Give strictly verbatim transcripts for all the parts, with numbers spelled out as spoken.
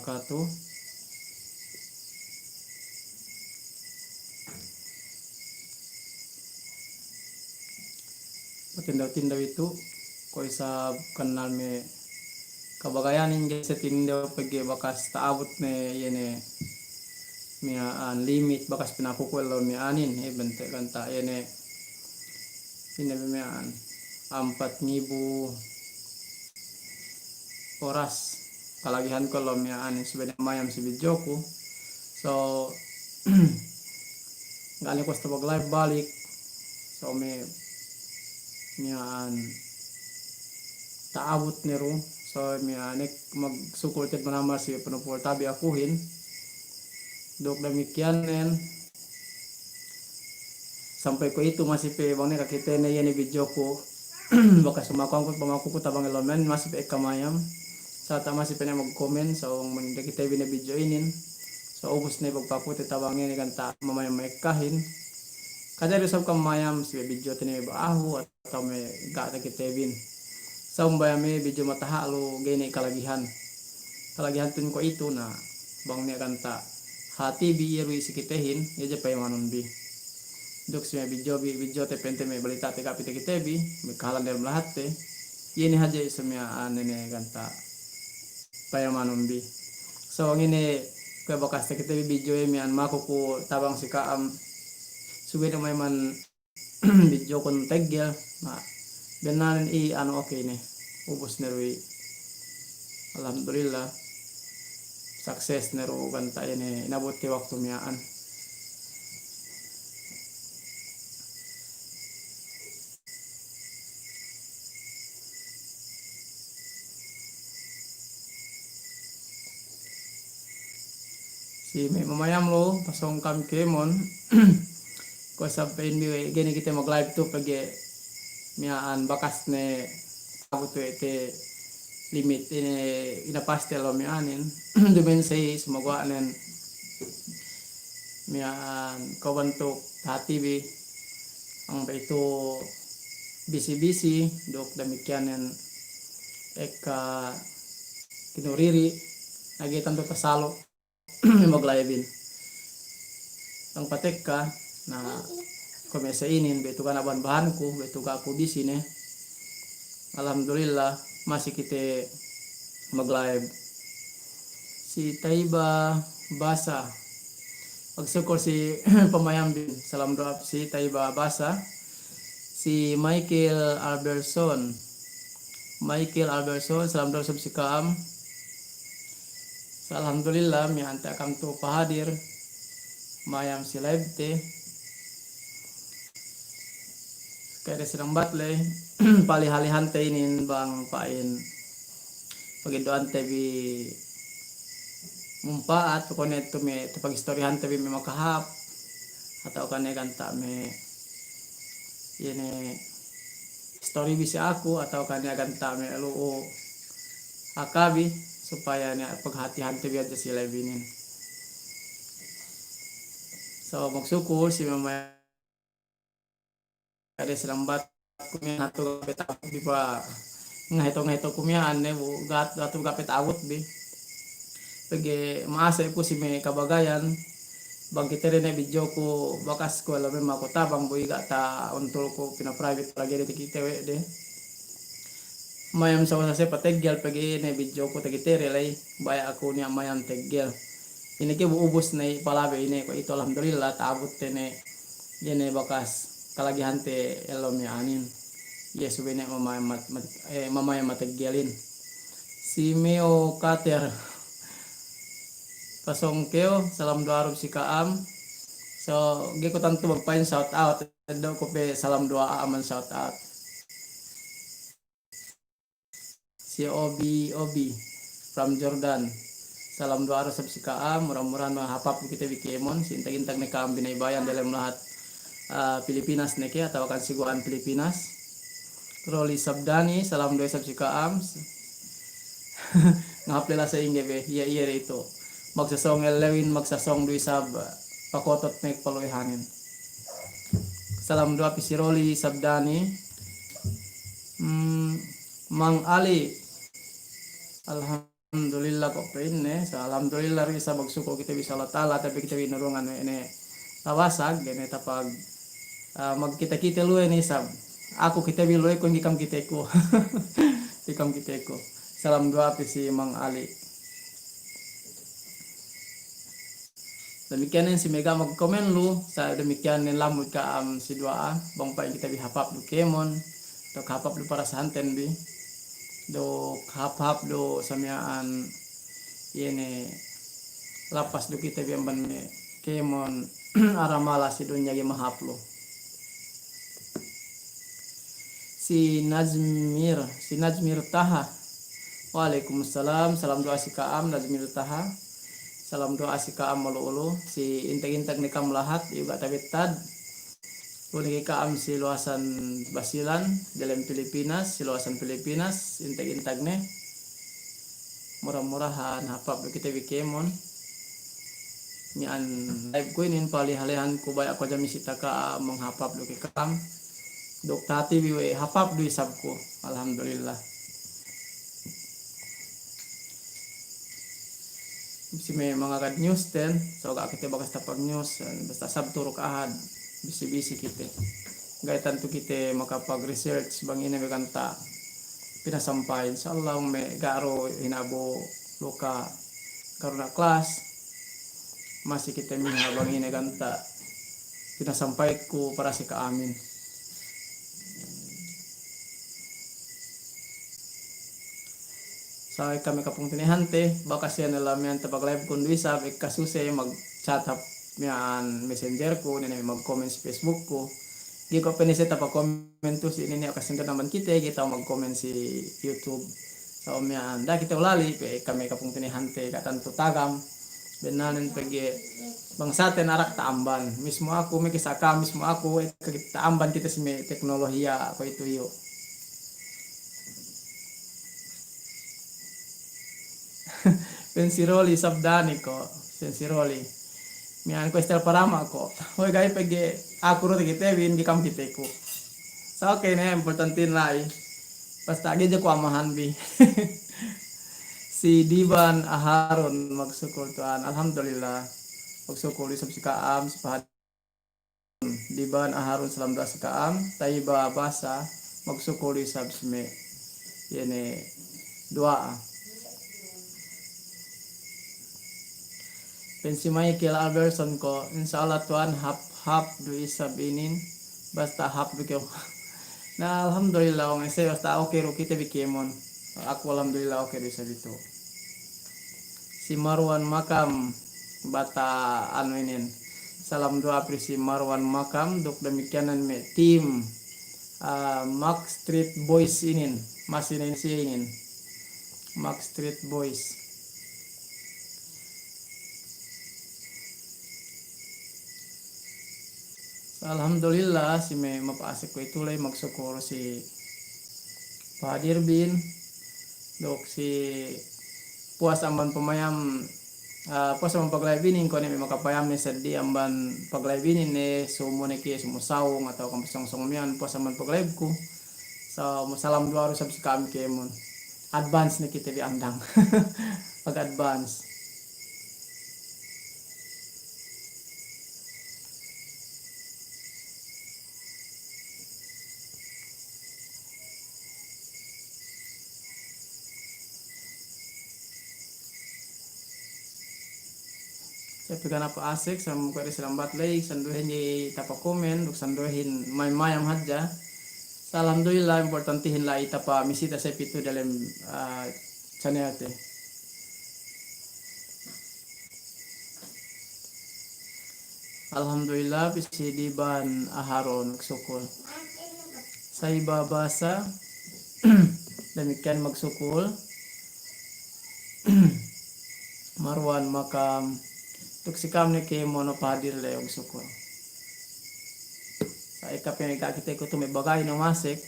wabarakatuh. Patindaw-tindaw itu, ko' isab kannal me' kabagayan inin ga'i siye tindaw pegge' bakas ta'abut ne iye ne miya'an limit bakas pinaku ku ellew miya'anin, eh, bente' ganta' iye ne, ine be miya'an, ampat ngibu oras kalagihanku ellew miya'anin subey ne mayam si bidjoku. So, ga' ne ku basta mag-live balik. So, me' miya'an ta'abut ne du. So, miya'an ek magsukul te'ed manamal si panupul tabi' akuhin. Duk damikkiyan nen, sampay kuwe'itu masi pe bang ne kakitene iye ne bidjoku, bakas pamakuanku, pamakuku tabang ellew miya'an masi pe ekka mayam. Sarta' masi pe ne magkomen, so, bang ne takite bi ne bidjo inin. So, ubus ne pagpakute tabang iye ne ganta' mamayam ma'ekkahin. Kajari isab kam mayam si bidjote ne me' ba'ahu atawa me' ga' takite bin. Sambaya me' bidjo mataha' lu ga'i ne kalagihan. Kalagihan tu'un kuwe'itu na bang ne ganta' hati bi iye du si kitehin, iye je payamanun bi. Duk si me' bidjo bi, bidjote pa'inte me' balita'te ga' pe takite bi, me' kahalan dem lahatte. Iye ne hadja isab miya'an ne ganta' payamanun bi. So, ngine kuwe' bakas takite bi bidjo iye miya'an maku ku tabang si ka'am. Subey ne mayaman bidjokun teggel, na, bennalnen i anu, oke ne. Ubus ne du i. Alhamdulillah. Sukses ne du ganta' iye ne inabutte waktu miya'an. Si me' mamayam lu, pasōng kam kēmon. Ko' sampay inin bi we' ga'i ne kite mag-live tu pegge' miya'an bakas ne ta'abut we' te limit ine, ine paste lu miya'anin. Duma'in sa'i sumaguwa' nen miya'an ko' bantuk tahati bi, bang pe itu bisi-bisi, duk damikkiyan nen ekka kinuriri, lagi' tantu tasalu' mag-live-in. Bang patekka, na, ko' me' sa inin, be' tu ga' ne bahan-bahanku, be' tu ga' ku bisi ne. Alhamdulillah, masi kite mag-live. Si Taiba Basa. Magsukul si pamayam bin. Salam du'a si Taiba Basa. Si Michael Alberson. Michael Alberson, salam du'a isab si ka'am. Sa alhamdulillah, miya'an te kam tu pahadir mayam si live te. Kede sinambat le, palihalihan te inin bang pa'in pagiddu'an te bi mumpa'at, pokokne tu me' tapagistorihante bi me' makahāp, atawa kan ne ganta' me' iye ne istori bi si aku, atawa kan ne ganta' me' lu'u akabi, supaya ne paghatihante bi hadja si live inin. So, magsukul si mama Kade salambat ku miya'an hatu ga' pe ta'abut bi pa ngaheto-ngaheto ku miya'an ne bu, ga' hatu ga' pe ta'abut bi. Pegge' ma'ase' ku si me' kabagayan, bang kite de ne bidjoku bakas ku ellew me' maku tabang bu i ga' ta'untul ku pina-private lagi' de takite we' de. Mayam sa wasa se pateggel pegge' ne bidjoku takite de ley, baya' aku niya' mayam teggel. Ine ke bu ubus ne i palabe ine ko' itu alhamdulillah ta'abut te ne. Iye ne bakas kalagihante ellew miya'anin. Iye subey ne mama-, mat-, mat-, eh, mamayam mateggelin. Si Meo Kater. Pasōng kew, salam du'a du si ka'am. So, ga'i ku tantu magpa'in shout out. Eddo' ku pe salam du'a a'a man shout out. Si Obi, Obi from Jordan. Salam du'a du isab si ka'am, mura-murahan mahāp-hāp kite bi kēmon, si intag-intag ne ka'am binaybayan diyalem lahat, ah, Pilipinas ne ke, atawa kan si guwa'an Pilipinas. Roli Sabdani, salam du'a isab si ka'am. Ngahāp lella sa'ingge be, iye, iye de itu. Magsasōng ellewin, magsasōng du isab, pakotot ne palu'ihanin. Salam du'a pi si Roli Sabdani. Hmm, Mang Ali. Alham- Alhamdulillah ko' pa'inne. Sa alhamdulillah du isab, magsukul kite bi si Allah Ta'ala, tabi kite bi inurungan we' ne labasag, ine tapag, ah, magkite-kite lu'u ne isab. Aku kite bi lu'u, kuwe' ga'i kam kiteku. Ga'i kam kiteku. Salam duwa'a pe si Mang Ali. Damikkiyan ne si me' ga' magkomen lu, sa damikkiyan ne lamud ka'am si duwa'a, bang pa'in kite bi hāp-hāp du kēmon, duk hāp-hāp du para santen bi, duk hāp-hāp du sa miya'an, iye ne, lapas du kite bi amban me' kēmon aramala si dunya ga'i mahāp lu. Si Najmir, si Najmir Taha. Wa'alaikumussalam, salam duwa'a si ka'am, Najmir Taha. Salam duwa'a si ka'am ulu-ulu, si intag-intag ne ka'am lahat, iyu' ga' tabettad. Kuwe' ne ka'am si luwasan Basilan, delem Pilipinas, si luwasan Pilipinas, intag-intag ne. Mura-murahan hāp-hāp du kite bi kēmon. Miya'an live ku inin, paliha-lihan ku baya' ku hadja misi taka'am, hāp-hāp du ke ka'am. Duk tahati bi we' hāp-hāp du isab ku. Alhamdulillah. Si me' mangagad news ten, so ga' kite bakas tapag-news, basta Sabtu duk Ahad, bisi-bisi kite. Ga'i tantu kite makapag-research bang ine be ganta' pinasampay. Insya Allah, me' ga' du hinabu luka karna' klas, masi kite miha bang ine ganta' pinasampayku para si ka'amin. Sa ekka me' kapungtina'ihante, bakas iyan ne la miya'an tapag-live kun du isab, ekka suse mag-chat hap miya'an Messenger ku, ne ne mag-comment si Facebook ku. Ga'i ko' pe ne siye tapakomen tu si inin, ne kasinduwe amban kite, ga'i ta'u magkomen si YouTube. Sa miya'an, da'a kite ulali', pe kami kapungtina'ihante, ga' tantu tagam. Bennalnen pegge' bangsaten arak ta'amban. Mismo aku, me' kisa ka'am, mismo aku, ekka ta'amban kite si me' teknolohiya kuwe'itu iyu'. Pensiroli sabdani ko', pensiroli. Miya'an ko' istel parama ko'. Hoy ga'i pegge' aku ru takite bi, ga'i kam kiteku. Sa oke ne, importantin la'i. Basta ga'i je ku amahan bi. Si Diban Aharun, magsukul tuwan. Alhamdulillah. Magsukul isab si ka'am, si Pahad Diban Aharun, salam duwa'a si ka'am. Taiba Basa, magsukul isab si me' iye ne duwa'a. Pensi Michael Alberson ko', insya Allah tuwan hāp-hāp du isab inin, basta hāp du kew. Na, alhamdulillah, ong ese basta oke du kite bi kēmon. Aku alhamdulillah oke du isab itu. Si Marwan Makam, bata anu inin. Salam duwa'a pe si Marwan Makam, duk damikkiyanan me' tim, ah, Max Street Boys inin. Masi ne siye inin. Max Street Boys. Alhamdulillah, si me' mapa'asek kuwe'itu la'i magsukul si Pahadirbin, duk si puwas amban pamayam, ah, puwas amban pag-live inin, kuwe' ne me' makapayam ne seddili amban pag-live inin ne, sumu ne kiye, sumu sawung, atawa kam sōng-sōng miya'an, puwas amban pag-live ku. So, salam duwa'a du isab si ka'am kēmon. Advance ne kite bi andang. Pag-advance. Sa' pegge' ne pa'asek, sa' muka' de selambat ley, sinduwehin ga'i tapakomen, duk sinduwehin mayam-mayam hadja. Sa' alhamdulillah, importantihin la'i tapamisita sa' pitu dalem, ah, channel te. Alhamdulillah, pī si Diban Aharon, magsukul. Saiba Basa, damikkiyan magsukul. Marwan Makam, duk si ka'am ne kēmon pahadir le, magsukul. Sa' ekka pe ga' kite ku tu me' bagay ne masek.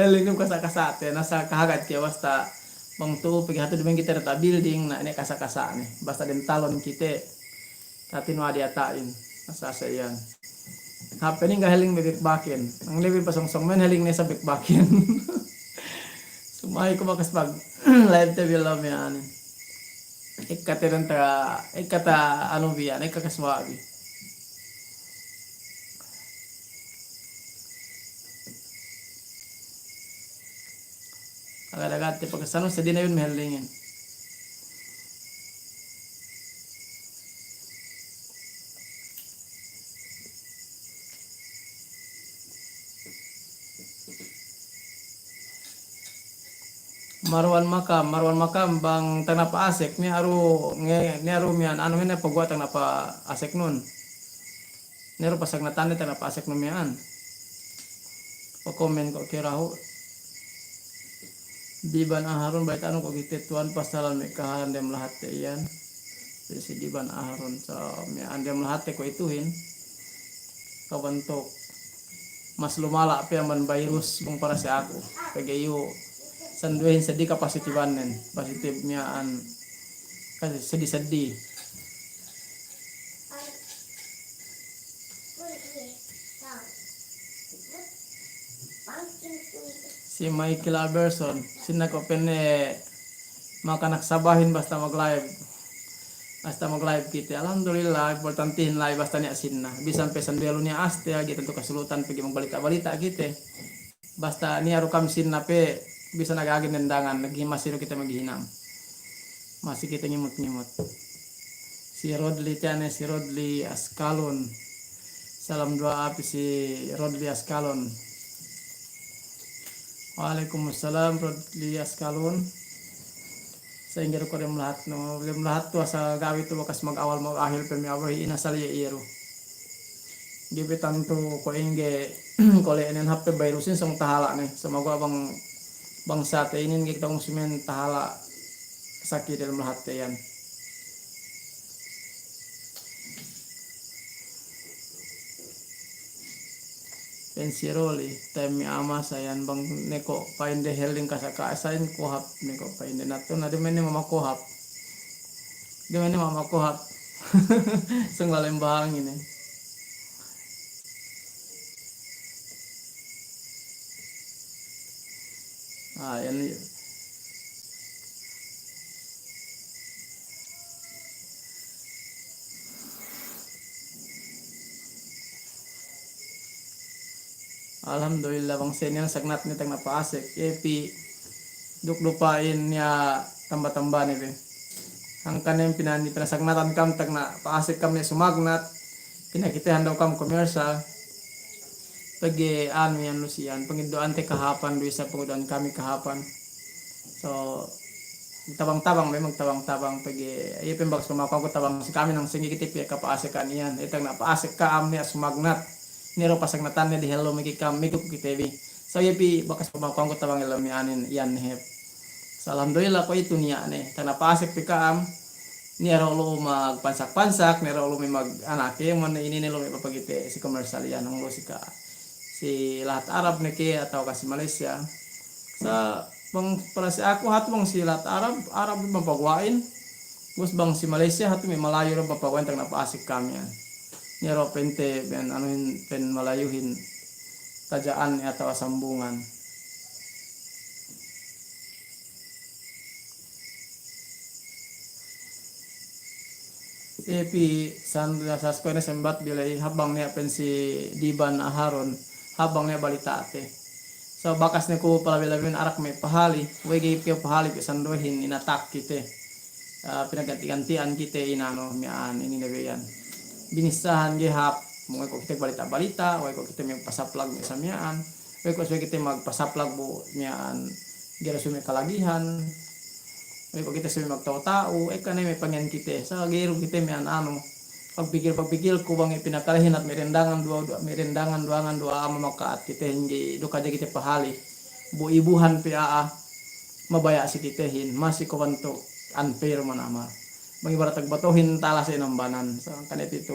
Elling du kasa'-kasa' te, na sa' kahagad ke basta bang tu'u pegge' hatu duma'in kite diyata' building, na ine kasa'-kasa' ne. Basta dem talon kite, tatin wa' diyata'in. Asa-asa iyan. Hap inin ga' elling me' bekbaken. Ang lebbi pasōng-sōng men elling ne sa' bekbaken. Sumahi ku bakas pag-live te bi law miya'an. Ekka te danta, ekka ta anu bi iyan, ekka kasuwa' bi. Agad-agad te pagkasanu, seddi ne iyu'un mahellingin. Marwan Makam, Marwan Makam, bang tagna' pa'asek, niya' du, nge-, niya' du miya'an, anu, niya' paguwa' tagna' pa'aseknun. Niya' du pasagnatanne tagna' pa'aseknun miya'an. Pakomen ko' kirahu. Diban Aharun, bayta'nu ko' kite tuwan pasalan me' kahalan dem lahatte iyan. Si Diban Aharun, sa' miya'an dem lahatte ko' ituhin. Kabantuk mas lumala' pe amban virus bang para si aku. Pegge' iyu' sinduwehin seddi kapasitibannen, pasitib miya'an kasi seddi-seddi. Si Michael Alberson, sinna ko' pene makanak sabahin basta mag-live. Basta mag-live kite. Alhamdulillah, importantihin live basta niya' sinna. Bisan pe sinduwe lu niya' aste, ga'i tantu kasulutan pegge' magbalita'-balita' kite. Basta niya' du kam sinna pe, bisan agi-agi dendangan, lagi' masi du kite maghinang. Masi kite ngimut-ngimut. Si Rodli tiya' ne, si Rodli Askalun. Salam duwa'a pe si Rodli Askalun. Wa'alaikumussalam, Rodli Askalun. Sa'ingge du ko' dem lahat nu, dem lahat tu asal ga'i tu bakas mag-awal mag-ahil pe me' a'a bahi' ina sali' iye du. Ga'i pe tantu ko' ingge, ko' le'nen hap pe virusin sōng tahala' ne. Sōng maguwa' bang, bangsa te inin ga'i kite ungsimen tahala' saki dem lahat te iyan. Pensiroli, taim mi ama sayan bang ne ko' pa'inde heling kasa-kasa in kohap ne ko' pa'inde natu na deme ne mama kohap. Deme ne mama kohap. Sōng lalem bahang ine. Ah, iyan iye. Alhamdulillah, bang seniyan sagnat ne tagna' pa'asek. Iye pi duk du pa'in niya' tamba-tamba ne be. Hangkan ne pina-, pinasagnatan kam tagna' pa'asek kam ne sumagnat. Pinakitehan daw kam komersal. Pegge' anu iyan lu siyan, pangeddo'ante kahāpan du isab pangeddo'an kami kahāpan. So, tabang-tabang, memang tabang-tabang pegge' iye pe bakas pamakuanku tabang si kami nang sa'ingge kite piye kapa'asekan iyan. Iye tagna' pa'asek ka'am niya' sumagnat. Niya' du pasagnatanne dehellu miki kam, miki ku kite bi. So, iye pi bakas pamakuanku tabang ellew miya'anin iyan ne hep. So, alhamdulillah ko' itu niya' ne. Tagna' pa'asek pe ka'am. Niya' du lu magpansak-pansak, niya' du lu me' mag-, anake, mane inin ne lu me' papagite si komersal iyan, nang lu si ka, si lahat Arab ne ke, atawa ka si Malaysia. Sa' bang para si aku hatu bang si lahat Arab, Arab du bang paguwa'in. Ubus bang si Malaysia hatu me' Malayu du bang paguwa'in tagna' pa'asek kam iyan. Niya' du pente, ben anuhin, pen Malayuhin, taja'an atawa sambungan. Iye pi san-, saskuwe' ne sembat bi la'i hap bang niya' pen si Diban Aharun, hap bang niya' balita'te. So bakas ne ku palabi-labin arak me' pahali, we' ga'i kew pahali pe sinduwehin inatak kite. Ah, pinaganti-gantian kite inanu miya'an, inin ne be iyan. Binissahan ga'i hap, we' ko' kite balita'-balita', we' ko' kite me' pasaplag me' sa miya'an. We' ko' subey kite magpasaplag bu miya'an ga'i du subey me' kalagihan. We' ko' kite subey magta'u-ta'u, ekka ne me' pangiyan kite. Sa' ga'i du kite miya'an anu. Pagpikil-pagpikilku bang pinakalehin at me' dendangan duwa, duwa, me' dendangan duwangan duwa a'a mamaka'at kite hangkan duk hadja kite pahali. Bu ibuhan pe a'a mabaya' si kitehin, masi ko' bantuk unfair manamal. Bang ibarat tagbatohin talas inambanan. Sa' hangkan itu.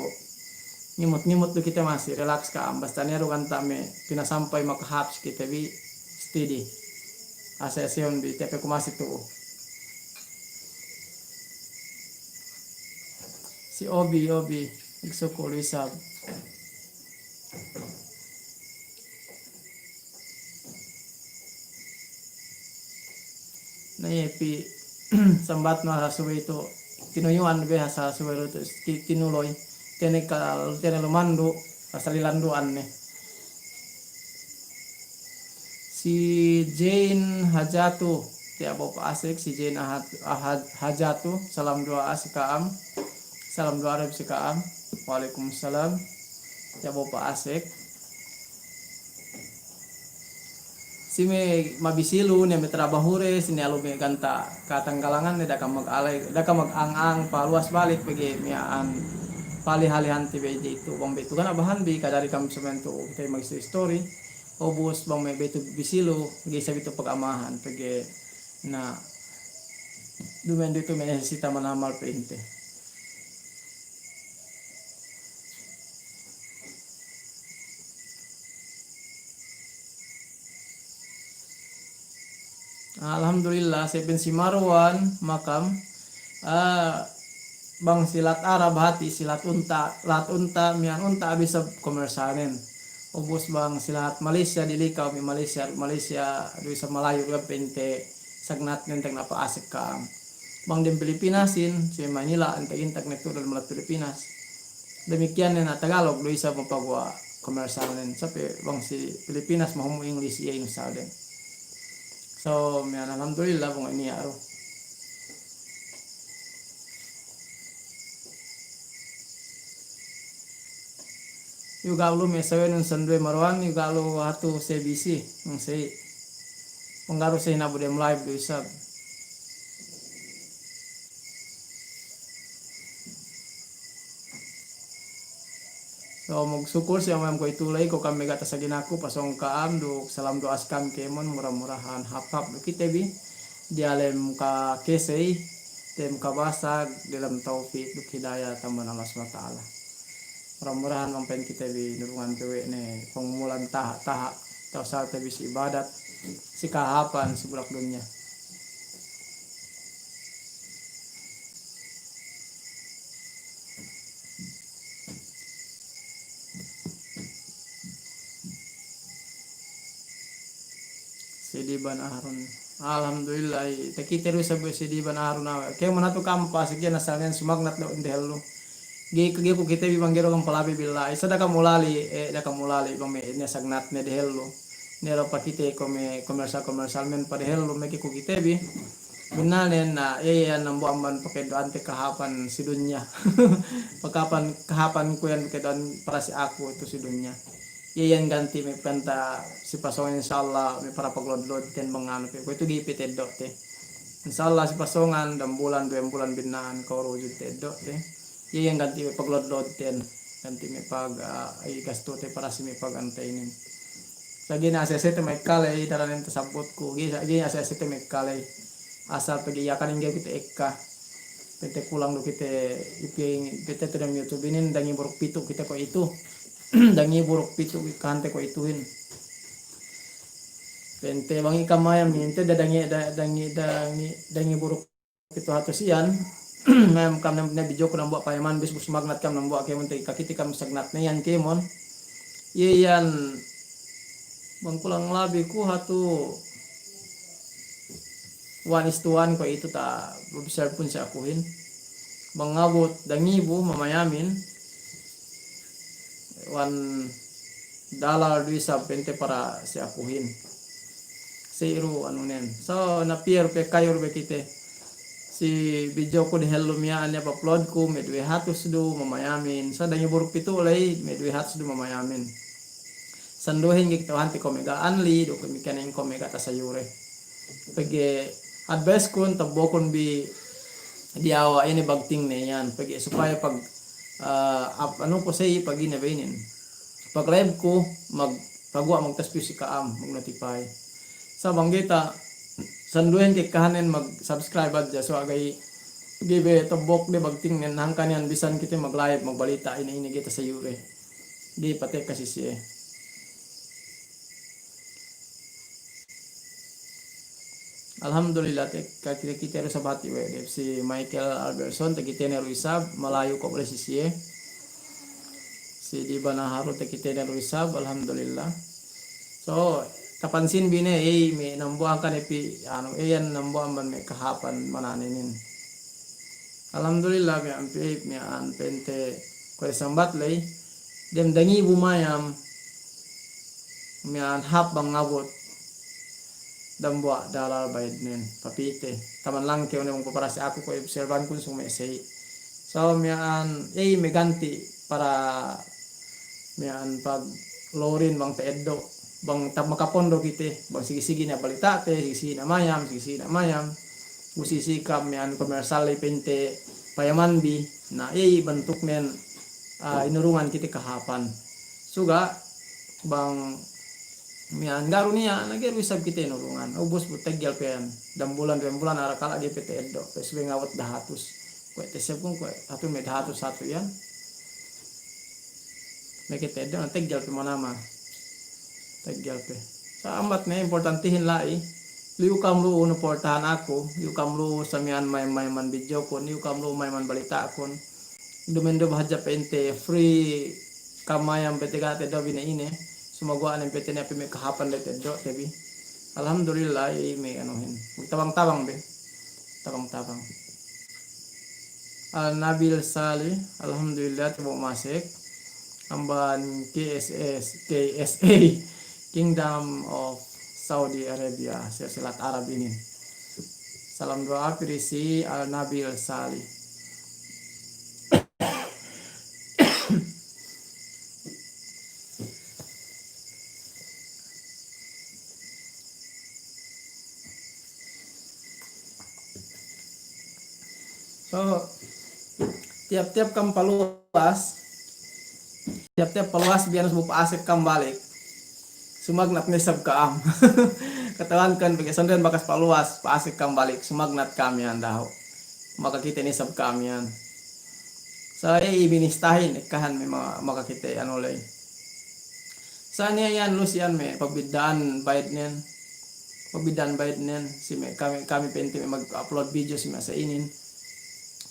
Ngimut-ngimut du kite masi, relax ka'am. Basta niya' du ganta' me' pinasampay makahāp si kite bi steady. Ase-asehin bi, tiya' pe ku masi tu'u. Si Obi, Obi, iksukul isab. Iye pi sambatnu hasa subey tu tinuyu'an be hasa subey tu ti-, tinuloy. Tene ka, tene lumandu', hasa lilandu'an ne. Si Jane Hajatu, tiya' bo'o pa'asek, si Jane Ahad-, Ahad-, Hajatu, salam duwa'a si ka'am. Salam duwa'a du si ka'am. Wa'alaikumsalam. Tiya' bo'o pa'asek. Si me' mabisilu, ne me' trabahure, si ne alu me' ganta' katanggalangan, ne da'a kam mag-alay, da'a kam mag-ang-ang, paluwas balik, pegge' miya'an palihalihan ti be itu, bang be itu. Kana' bahan bi, kadari kam sementu, kite mag-istori-istori, ubus bang me' be itu bisilu, ga'i isab itu pagamahan, pegge' na, dumen du itu me' nesesita manamal pa'inte. Alhamdulillah, seven si Marwan Makam, ah, bang si lahat Arab hati, si lahat unta', lahat unta', miya'an unta' abis isab komersalnen. Ubus bang si lahat Malaysia, dili ka'u me' Malaysia, Malaysia, du isab Malayu, du pa'inte sagnatnen tagna' pa'asek ka'am. Bang dem Pilipinasin, si Manila, intag-intag ne tu'u dalem lahat Pilipinas. Damikiyan ne na Tagalog, du isab mapaguwa' komersalnen. Sape bang si Pilipinas mahumu' English, iye inu salden. So, miya'an alhamdulillah, bang iniya' du. Iyu ga' lu me' sawenun sanduwe Marwan, iyu ga' lu hatu sebisi, nung sei. Panggaru sei hinabu dem live du isab. So, magsukul si amayam ko' itu ley, ko' kam me' ga' tasaginaku, pasōng ka'am, duk salam duwa'a si ka'am kēmon, mura-murahan hāp-hāp du kite bi, diyalem kakēsey, dem kabasag, diyalem tawpik, duk hidayat amban Allah Subhanahu wa Ta'ala. Mura-murahan bang pa'in kite bi nurungan pe we' ne pangumulan taha'-taha', ta'usalte bi si ibadat, si kahāpan, si bulak dunya. Si Diban Aharun. Alhamdulillah, takite du isab si Diban Aharun awe'. Kēmon hatu ka'am pa'asek iyan asal niyan sumagnat du dehellu. Ga'i, ga'i ku kite bi bang ga'i du kam palabi billahi. Sa da'a kam ulali, eh, da'a kam ulali bang me' niya' sagnatne dehellu. Niya' du pakite ko' me' komersal-komersal men pa dehellu, meke ku kite bi. Bennalnen, na, iye, iye, dambuwa' amban pakeddo'ante kahāpan si dunya. Pakahāpan, kahāpan ku iyan pakeddo'an para si aku itu si dunya. Iye iyan ganti me' penta si pasōng, insya Allah, me' para paglod-lodten bang anu pe. Kuwe'itu ga'i pe teddo'te. Insya Allah si pasōngan, dambulan, duwembulan benna'an, ka'u du wujud teddo'te. Iye iyan ganti me' paglod-lodten. Ganti me' pag, ah, iye gastute para si me' paganteynen. Sa ga'i ne ase-asete me' ekka ley, daranen tasabbutku. Ga'i, ga'i ase-asete me' ekka ley. Asal pegge' iye kan ingge kite ekka. Pente kulang du kite iping, pente tu dem YouTube inin dangibu duk pitu' kite ko' itu. Dangibu duk pitu' kahante ko' ituhin. Pente bang i' kam mayam inin te da dangi, da, dangi, dangi, dangibu duk pitu' hatus iyan. Mayam kam ne, ne video ku dambuwa' payaman, bis bu sumagnat kam dambuwa' kēmon te kakite kam sagnatne iyan kēmon. Iye iyan bang kulang labi ku hatu one is to one ko' itu ta, bang bisan pun si akuhin. Bang ngabut dangibu mamayamin, one dollar du isab pente para si akuhin. Siru anunen. So, na piyer pe kayu du be kite. Si video ku dehellu miya'an iye pa-upload ku, me' duwe hatus du mamayamin. So, dangibu duk pitu' ley, me' duwe hatus du mamayamin. Sanduhin ga'i kite wahante ko' me' ga' anli, duk me' kene ko' me' ga' tasayure. Pegge' advice kun, tabbokun bi diyawa' ine bagtingne iyan. Pegge' supaya pag, ah, ap-, anu ku sey pag ine be inin. Pag live ku, mag-, paguwa' magtasbih si ka'am, mag-notify. Sa bang ga'i ta, sanduhin kekahanen mag-subscribe hadja, so ga'i, ga'i be tabbok de bagtingnen, hangkan iyan bisan kite mag-live, magbalita', ine-ine ga'i tasayure. Ga'i patekka si siye. Alhamdulillah, te-, ka-, kite, kite du isab hati we', de si Michael Albertson, takitene du isab, Malayu ko' bole si siye. Si Diban Aharun, takitene du isab, alhamdulillah. So, kapansin bi ne, ey, me' nambuwa'an kan epi, anu, ey, iyan nambuwa'an ban me' kahāpan manane inin. Alhamdulillah, miya'an pe, miya'an pente kuwe' sambat ley, dem dangibu mayam, miya'an hāp bang ngabut, dambuwa' dalal bayednen, papite, taman langkew ne bang paparasi aku kuwe' serbankun sung me' sey. So, miya'an, ey, me' ganti' para miya'an paglorin bang ta'eddo', bang ta-, makapondo kite, bang sigi-sigi ne balita'te, sigi-sigi ne mayam, sigi-sigi ne mayam. Usi si kam miya'an komersal ley pente payaman bi, na, ey, bantuknen, ah, inurungan kite kahāpan. Suga', bang miya'an ga'i du niya', na ga'i du isab kite inurungan. Ubus bu teggel pe iyan. Dambulan, dambulan, arakala' ga'i pe ta'eddo'. Pe subey ngabut dahatus. Kuwe' tesebkun kuwe', hatu me' dahatus hatu iyan. Meke ta'eddo', na teggel pe manama. Teggel pe. Sa' ambat ne importantihin la'i. Liyu kam lu'u nuportahan aku. Liyu kam lu'u sa miya'an may-, mayam man bidyokun. Liyu kam lu'u mayam man balita'kun. Duma'in du bahadja pente free kamayam pente ga' ta'eddo' bi ne ine. Sumaguwa' ne pente ne api me' kahāpan le ta'eddo'te bi. Alhamdulillah, ey, me' anuhin. Tabang-tabang be. Tabang-tabang. Al Nabil Salih, alhamdulillah, tibo' masek. Amban K S S, K S A, Kingdom of Saudi Arabia, Silsilat Arab inin. Salam duwa'a pī si Al Nabil Salih. So, tiyap-tiyap kam paluwas, tiyap-tiyap paluwas biya' ne subey pa'asek kam balik. Sumagnat ne isab ka'am. Kata'uhanku pegge' sinduwehin bakas paluwas, pa'asek kam balik, sumagnat ka'am iyan dahu'. Makakite ne isab ka'am iyan. Sa' iye binistahin, ekkahan me' ma-, makakite anu ley. Sa' niya' iyan lu'u si iyan me' pagbidda'an bayednen. Pagbidda'an bayednen, si me' kami, kami pente me' mag-upload video si masa inin.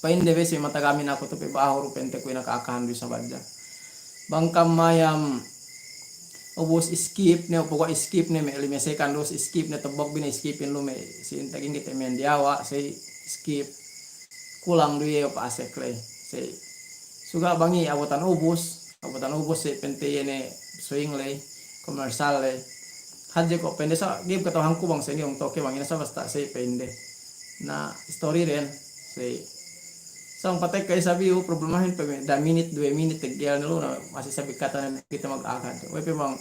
Pa'inde be si me' matagamin aku tu pe bahu du pente kuwe' ina ka'akahan du isab hadja. Bang kam mayam ubus skip ne, pogo' skip ne me' lime sekan ubus skip ne, tebok bi ne skipin lu me' si intagin kite me' diyawa', si skip. Kulang du iye pa'asek ley. Si suga' bang iye abutan ubus, abutan ubus si pente iye ne swing ley, komersal ley. Hadje ko' pende sa' ga'i kata'uhanku bang sa'ingge, bang toke bang ine sa' basta si pende. Na story den, si. Sa' bang patekka isab iyu problemahin pe me' da minit, duwe minit teggel ne lu na masi isab katan ne kite mag-agad. We'ey pe bang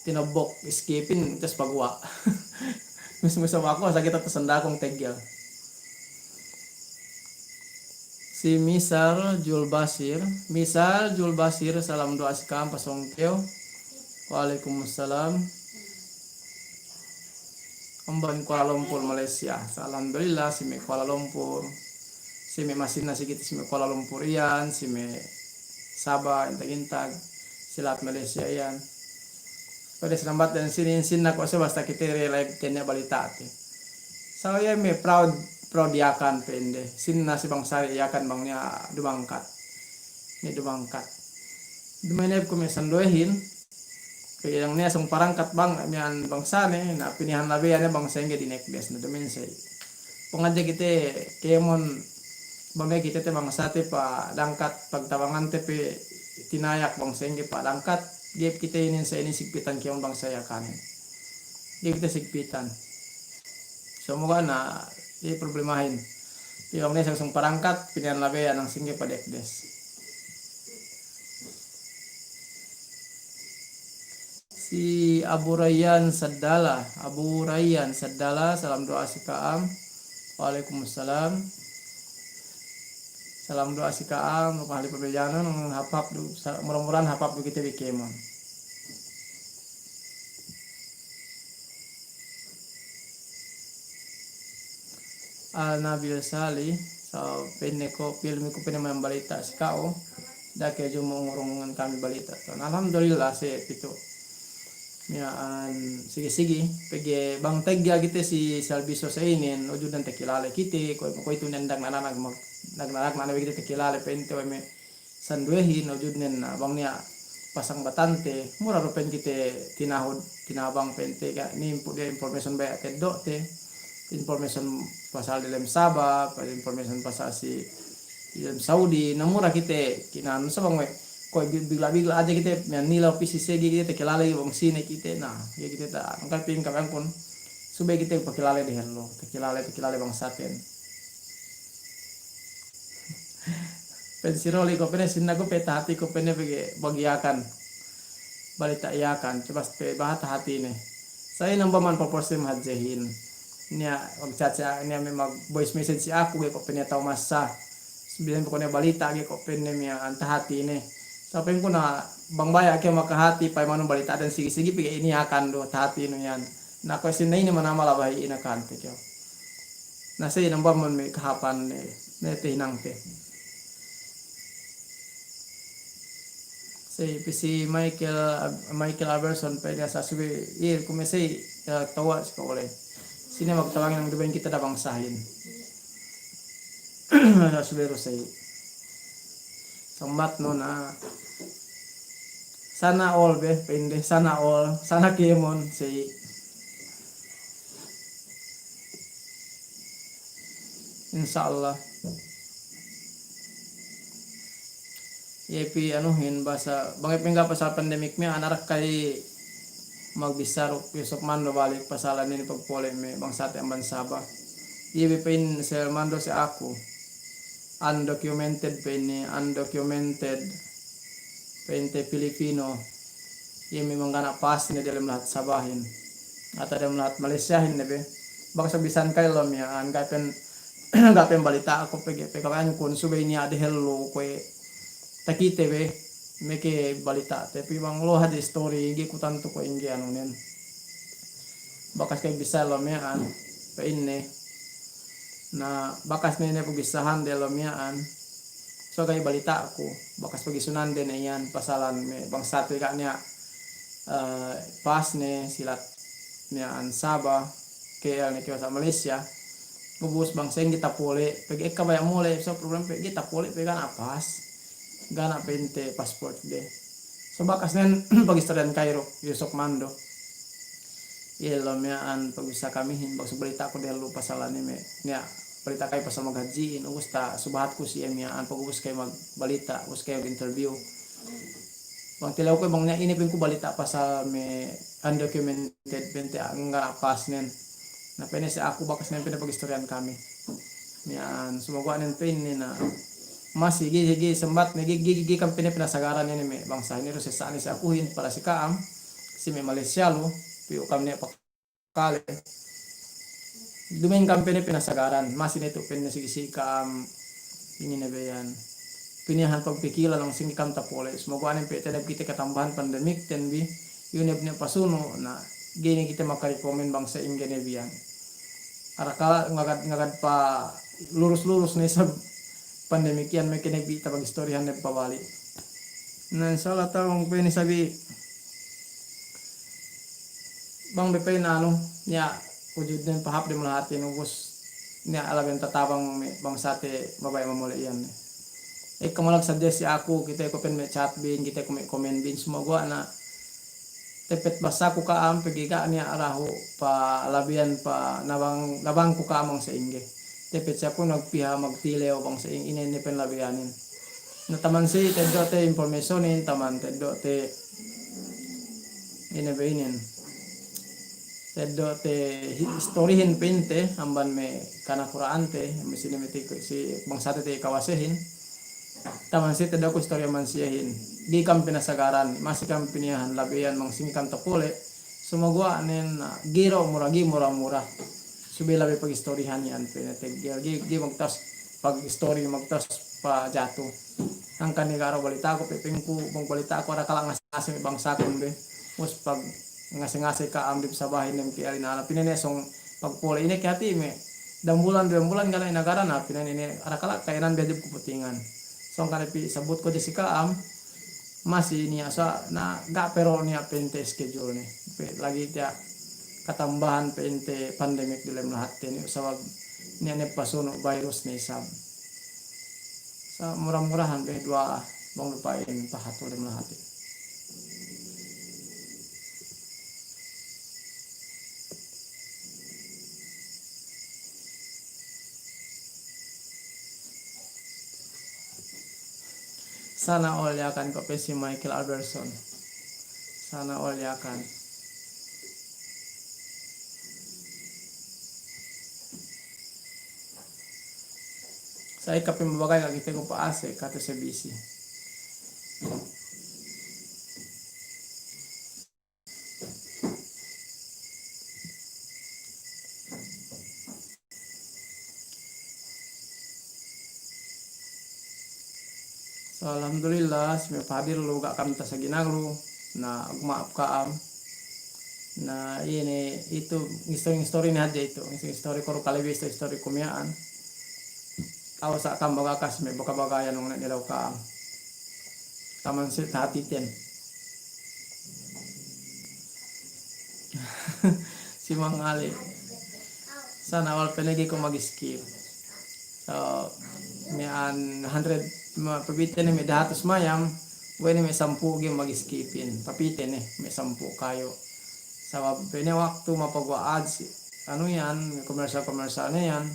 tinebok skipin, tas paguwa'. Mis-, mis aku asal kite tasandakung teggel. Si Misal Julbasir. Misal Julbasir, salam duwa'a si ka'am pasōng kew. Wa'alaikumussalam. Amban Kuala Lumpur, Malaysia. Sa' alhamdulillah, si me' Kuala Lumpur. Si me' masinna si kite si me' Kuala Lumpur iyan, si me' Sabah, intag-intag. Si lahat Malaysia iyan. Pa'in sinambat den sinin, sinin aku sa' basta kite re live kene' balita'te. Sa' iye me' proud, proud Yakan pende. Sinin na si bangsa Yakan bang niya' dumangkat. Niya' dumangkat. Duma'in ne ku me' sinduwehin. Pegge' bang niya' sōng parangkat bang, miya'an bangsane, na pinihan labeyan ne bang sa'ingge dinekdes, na duma'in sa' Pangadja' kite kēmon, bang ga'i kite te bangsate padangkat, pagtabangante pe tinayak bang sa'ingge padangkat, ga'i kite inin sa' inin sigpitan kēmon bangsa Yakanin. Ga'i kite sigpitan. Saguwa' na, iye problemahin. Iye bang ne sōng parangkat, pinihan labeyan bang sa'ingge padekdes. Si Abu Rayyan Saddala, Abu Rayyan Saddala, salam duwa'a si ka'am. Wa'alaikumussalam. Salam duwa'a si ka'am, duk ahli pabejanan, hāp-hāp du, sa-, mura-murahan hāp-hāp du kite bi kēmon. Al Nabil Salih, sa' pa'inne ko' pilmi ku pa'inne mayam balita' si ka'u, da'a ke jumu' ngurung ngan kami balita' tuwan. Alhamdulillah, sa' pitu. Miya'an sigi-sigi, pegge' bang teggel kite si Salbiso sa' inin, ujudnen takilale kite, ko', ko' itu ne ndak nanag mag-, ndak nanag nanag kite takilale, pa'inte we' me' sinduwehin, ujudnen na bang niya' pasang batante, mura du pa'in kite tinahud, tinabang pa'inte ga', ni impu-, diya information baya' teddo'te, information pasal delem Sabah, information pasal si delem Saudi, na mura kite kinanu sabang we', kuwe' bi-, bigla'-bigla' hadja kite, miya'an nilew pī si segi kite, takilale bang sine kite, na, ga'i kite ta-, angkal pingka bang kun, subey kite pakilale dehellu, takilale, takilale bangsaten. Pa'in si Roli ko' pa'inne, sinna ko' pe tahati ko' pa'inne pegge' bagi Yakan. Balita' Yakan, cebas pe baha tahatine. Sa' inin amban man proporsi mahadjehin. Niya' mag-chat si a-, niya' me' mag-voice message si aku ga'i ko' pa'inne tau masa. Bisan pe ko' niya' balita' ga'i ko' pa'inne miya'an tahatine. Sa' pa'inku na bang baya' ke makahati pa'in manu balita' dan sigi-sigi pegge' inin Yakan du tahatinu iyan. Na ko' sinna inin manamal abahi ina kante kew. Na sey nambamon me' kahāpan ne, ne te hinangte. Sey pī si Michael, Michael Alberson pa'in niya' sa' subey, iye kume' sey, eh, tawa' si ka'u le. Sine magtawangin nang dumen kite da bangsahin. Sa' subey du sey. Sambatnu na, sana all be, pa'inde, sana all, sana kēmon, sey. Insya Allah. Iye pī anuhin bahasa, bang iye pī ga' pasal pandemic me' anarak kali magbissā duk Yusuf Mando balik pasal inin pagpole' me' bangsate amban Sabah. Iye bi pa'in si Mando si aku. Undocumented pa'inne, undocumented pa'inte Pilipino. Iye memang ga' niya' pass ne diyalem lahat Sabahin. Atawa diyalem lahat Malaysiahin ne be. Bakas bisan ka'ellu miya'an, ga' pa'in, ga' pa'in balita' aku pegge' pe kabaya'ankun subey niya' dehellu kuwe' takite be. Meke balita'te, pī bang lu'u hadja istori, ga'i ku tantu kuwe' ingge anunen. Bakas ka'e bissā ellew miya'an, pa'inne. Na, bakas ne ne pabissāhande ellew miya'an. So ga'i balita'ku, bakas pagisunande ne iyan pasalan me' bangsate ga' niya', eh, pass ne si lahat miya'an Sabah, K L ne kew sa' Malaysia. Ubus bang sa'ingge tapole', pegge' ekka baya' mole', so problem pegge' tapole', pegge' ga' niya' pass. Ga' niya' pa'inte passport de. So bakas nen pagistorihan ka'u duk Yusuf Mando. Iye ellew miya'an pabissā kamihin, bakas balita' ku dehellu pasal inin me', niya' balita' ka'u pasal maghadji'in, ubus ta-, subahatku si iye miya'an, pag ubus ka'u magbalita', ubus ka'u mag-interview. Bang tilew ku bang niya' ine pa'inku balita' pasal me' undocumented pa'inte ga' niya' pass nen. Na pa'inne si aku bakas nen pa'inne pagistorihan kami. Miya'an, sumaguwa' nen pa'inne na masi ga'i, ga'i, ga'i sambatne, ga'i, ga'i, ga'i kam pa'inne pinasagaran inin me' bangsa inin du sessa'ne si akuhin para si ka'am, si me' Malaysia lu, piyu kam niya' pakale. Duma'in kam pa'inne pinasagaran, masi ne tu' pa'inne sigi si ka'am, inin ne be iyan. Pinihan pagpikilan bang sa'ingge kam tapole', sumaguwa' nen pe tedep kite katambahan pandemic ten bi, iyu ne bi ne pasunu', na, ga'i ne kite makarecommend bang sa'ingge ne bi iyan. Arakala' ngagad, ngagad pa lurus-lurus ne isab pandemic iyan, meke ne bi tapagistorihan ne pabalik. Na, insya Allah ta'ala bang pa'in isab bi, bang be pa'in anu, niya' wujud ne pahāp dem lahatin ubus, niya' alaben tatabang me' bangsate mabaya' mamole' iyan ne. Ekka malag suggest si aku, kite ku pa'in me' chat bin, kite ku me' comment bin, sumaguwa' na tepet basaku ka'am, pegge' ga' niya' dahu' palabeyan panabang, nabangku ka'am bang sa'ingge. Tepet si aku nagpiha magtilew bang sa'ingge ine ne pa'in labeyanin. Na taman si teddo' te informationin, taman teddo' te ine be inin. Teddo' te hi-, istorihin pa'inte, amban me' kanakura'ante, amban sine me' ti-, si bangsate te kawasehin. Taman si teddo' ku istori amban siyehin. Ga'i kam pinasagaran, masi kam pinihan labeyan bang sa'ingge kam tapole'. Sumaguwa' nen, ah, ga'i du mura, ga'i mura-mura. Subey labi pagistorihan iyan pa'inte ga'i, ga'i, ga'i magtas pagistori, magtas pajatu. Hangkan ne ga' du balitaku, pa'inku, bang balitaku arakala' ngase-ngase me' bangsakun be. Mus pag ngase-ngase ka'am dem Sabahin dem K L inin, pinene sōng pagpole' ine ke hati' me'. Dambulan, dambulan ga' niya' inagaran, na pinene ine arakala' ka'inan be hadja ku putingan. Sōng kale pi sabutku hadja si ka'am, masi niya' sa' na ga' pero niya' pa'inte schedule ne. Pe lagi' tiya' katambahan pa'inte pandemic diyalem lahatte ne, sabab niya' ne pasunu' virus ne isab. Sa' mura-murahan be duwa'a bang du pa'in pahatul dem lahatte. Sana all Yakan ko' pe si Michael Albertson. Sana all Yakan. Sa' ekka pe mabagay ga' kite ko' pa'ase', katu se bisi. So, alhamdulillah, si me' pahadir lu ga' kam tasaginag lu, na, ma'ap ka'am. Na, ine, itu, ngistori-ngistori ne hadja itu, ngistori-ngistori ko' du kalebi, ngistori-ngistori ku miya'an. Aw sa' kam baga kas me' baga-baga iyan ung ne dilaw ka'am. Taman si tahatiten. Si Mang Ali. Sana all pe ne ga'i ko' mag-skip. So, miya'an hundred, ma-, pabite ne me' dahatus mayam, we' ne me' sampū' ga'i mag-skipin. Pabite ne me' sampū' kayu. Sabab pe ne waktu mapaguwa' ads, anu iyan, commercial-commercial ne iyan.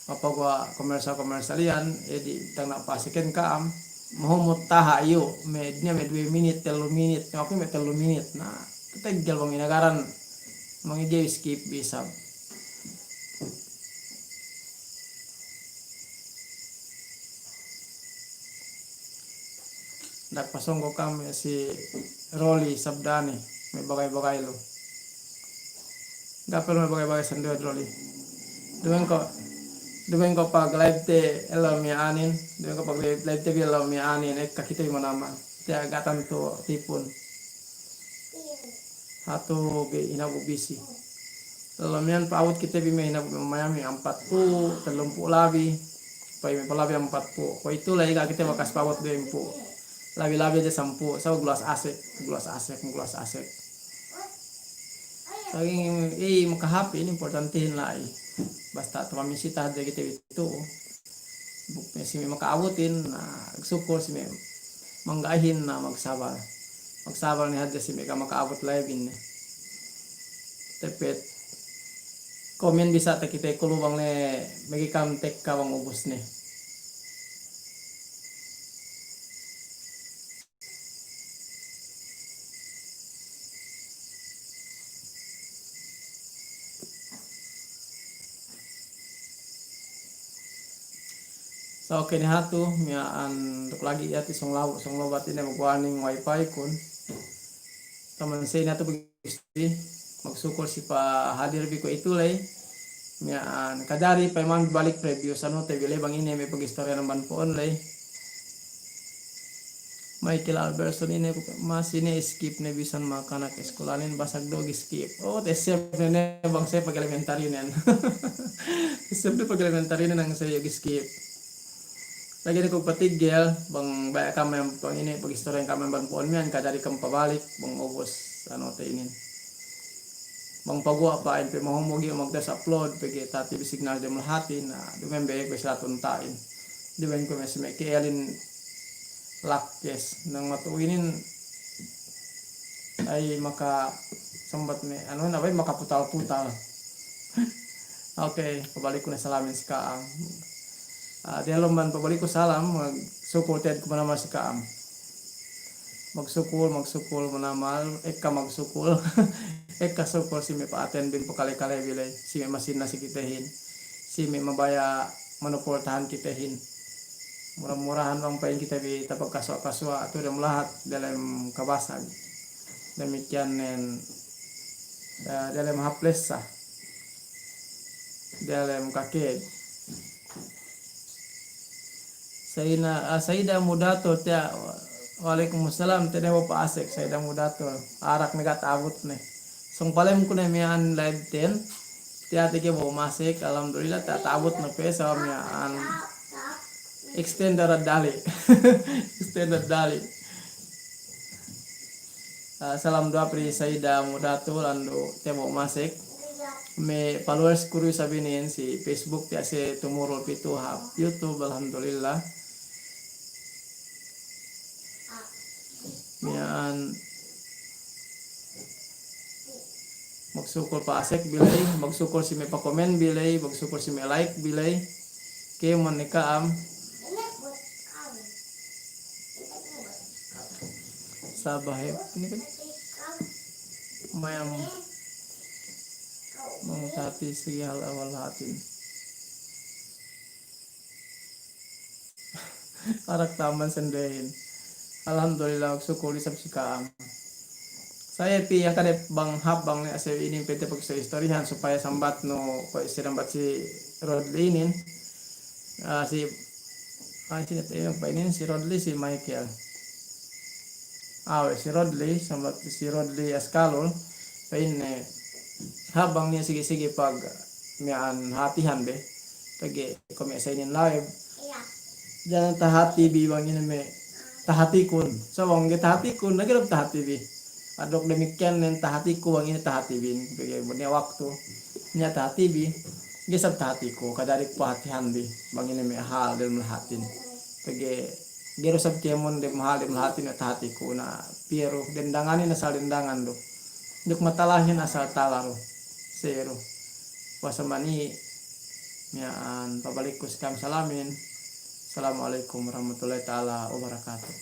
Mapaguwa' commercial-commercial iyan, e, di tagna' pa'aseken ka'am, mahumut taha' iyu', me', niya' me' duwe minit, tellu minit, niya' aku me' tellu minit, na, teggel bang inagaran, bang ga'i skip isab. Dak pasōng ko' kam si Roli sabdane, me' bagay-bagay lu. Ga' perlu me' bagay-bagay sanduwe Roli. Duma'in ko', duma'in ko' pag-live te ellew miya'anin, duma'in ko' pag-live te bi ellew miya'anin, ekka kite bi manamal. Tiya' ga' tantu tipun. Hatu bi hinabu bisi. Lalu miya'an pa'abut kite bi me' hinabu bi mayam me' ampatpū', tellumpū' labi, pa'in me' palabi ampatpū'. Kuwe'itu la'i ga' kite bakas pa'abut duwempū'. Labi-labi hadja sampū', sa' gluwas asek, gluwas asek, gluwas asek. Sa'ingge, e, makahāp inin importantihin la'i. Basta' tumamisita hadja kite bi tu'u. Buk ne si me' maka'abutin, na, sukul si me' mangga'ihin, na, magsabal. Magsabal ne hadja si me' ga' maka'abut live-in ne. Tepet. Komen bisa takite ku lu bang ne, bagi kam tekka bang ubus ne. So, kene hatu, miya'an duk lagi' iyati sōng law-, sōng lowbat ine magwarning wifi kun. Taman sey ne hatu bagi Magsukul si pahadir bi kuwe'itu ley. Miya'an kajari payambi balik previous anu te bi ley bang ine me' pagistoriyan amban po'on ley. Michael Albertson ine ku pe, masi ne skip ne bisan makanak iskulanin basag du gi skip. O, te sep ne ne bang sey pag-elementarinen. Te sep ne pag-elementarinen bang sey gi skip. Lagi' ne ku patiggel, bang baya' kam me' pangine, pagistoriyan kam me' amban po'on miya'an, kajari kam pabalik, bang ubus, anu, te inin. Bang paguwa' pa'in pe mahumug iyu' magtest upload, pegge' tati bi signal dem lahatin, na, duma'in be ku silatun ta'in. Duma'in ku me' si me' ke'elin lakkes, nang matu'u inin, ay maka sambat me', anu, na, bay makaputal-putal. Oke, pabalik ku ne salamin si ka'am. Ah, diyalem amban pabalik ku salam, magsukul te'ed ku manamal si ka'am. Magsukul, magsukul manamal, ekka magsukul. Ekka sukul si me' pa'aten bin pakale-kale bi ley, si me' masinna si kitehin. Si me' mabaya' manuportahan kitehin. Mura-murahan bang pa'in kite bi tapagkasuwa'-kasuwa' tu dem lahat diyalem kabasag. Damikkiyan nen, eh, diyalem hāp lessa. Diyalem kakēd. Sayina, ah, Sayida Mudatul, tiya', wa-, wa'alaikumussalam, tiya' ne bu pa'asek, Sayida Mudatul. Arak ne ga' ta'abut ne. Sōng palem ku ne miya'an live ten, tiya' tege bu masek, alhamdulillah, tiya' ta'abut ne pe, sa' miya'an extended dali'. Extended dali'. Ah, salam du'a pri Sayida Mudatul andu' tiya' bu masek. Me' followers ku du isab inin si Facebook tiya' se tumurul pitu hap YouTube, alhamdulillah. Miya'an magsukul pa'asek bi ley, magsukul si me' pakomen bi ley, magsukul si me' like bi ley. Kēmon ne ka'am. Tabahep ini kan mayam mangutati sigi hal awal hatin. Arak taman sendehin. Alhamdulillah, sukul isab si ka'am. Saye pī iyan kade bang hāp bang ne ase inin pete pakistorihan supaya sambat nu, ko' si sambat si Rodli inin. Ah, si, ah, si, eh, apa inin si Rodli, si Michael. Awe', si Rodli, sambat si Rodli Askalul, pa'inne, hāp bang niya' sigi-sigi pag miya'an hātihan be. Pegge' ko' me' sa inin live. Jangan tahati bi bang ine me' tahatikun. So bang ga'i tahatikun, na ga'i du tahati bi. Aduk damikkiyan nen tahatiku bang ine tahati bin. Pegge' niya' waktu, niya' tahati bi. Ga'i sab tahatiku, kadarik pahatihan bi bang ine me' hal dem lahatin. Pegge' ga'i du sab kēmon dem hal dem lahatin tahatiku, na piye du, dendanganin asal dendangan du. Duk matalahin asal tala du. Seru. Puwasa mani, miya'an pabalikku si ka'am salamin. Assalamu alaikum warahmatullahi ta'ala wabarakatuh.